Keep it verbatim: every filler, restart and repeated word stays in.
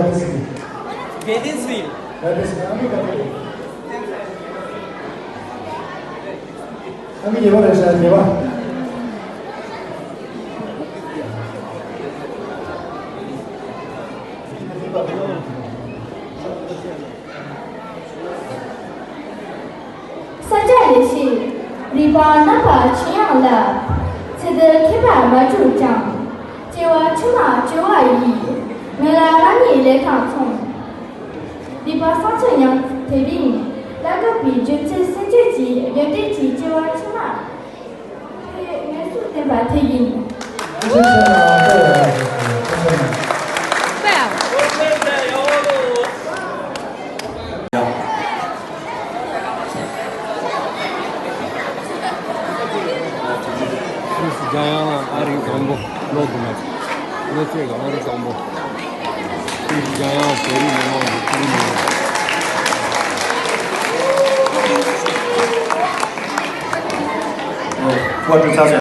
གལ་ཏེ་སུ་ཡིན། གལ་ཏེ་སུ་ཡིན། ཨ་མི་ག་རེ་རེད། ཨ་མི་ཉེས་པ་རེད་ཤག་ཉེས་པ། ས་སྐྱ་ལེགས་བཤད། རིག་པ་རྣམ་པར་ཆོས་དབྱིངས་ལ། ཚེ་འདིར་མཁས་པར་མ་གྱུར་ཀྱང་། སྐྱེ་བ་ཕྱི་མ་བཅོལ་བ་ཡིས། མི་ལ་རང་ཉིད་ལས་དང་མཚུངས། རིག་པ་བསམ་ཚུལ་ཡང་དེ་བས་ཉེ། ལ་དགའ་བའི་རྒྱུ་མཚན་སེམས་བསྐྱེད་ཀྱིས། རྒྱུ་འབྲས་ཀྱི་སྐྱེ་བ་ཕྱི་མ། ངལ་གསོ་བསྟན་པ་དེ་ཡིན། རྒྱ་ཡང་ཨ་རིའི་དང་པོ་ལོ་དུ་མ། ལོ་ཚེ་ག་ཨ་རི་དང་པོ། རྒྱ་ཡང་བོད་རིགས་མི་མང་གི་ཁུལ་མི་མང་། Quarter thousand.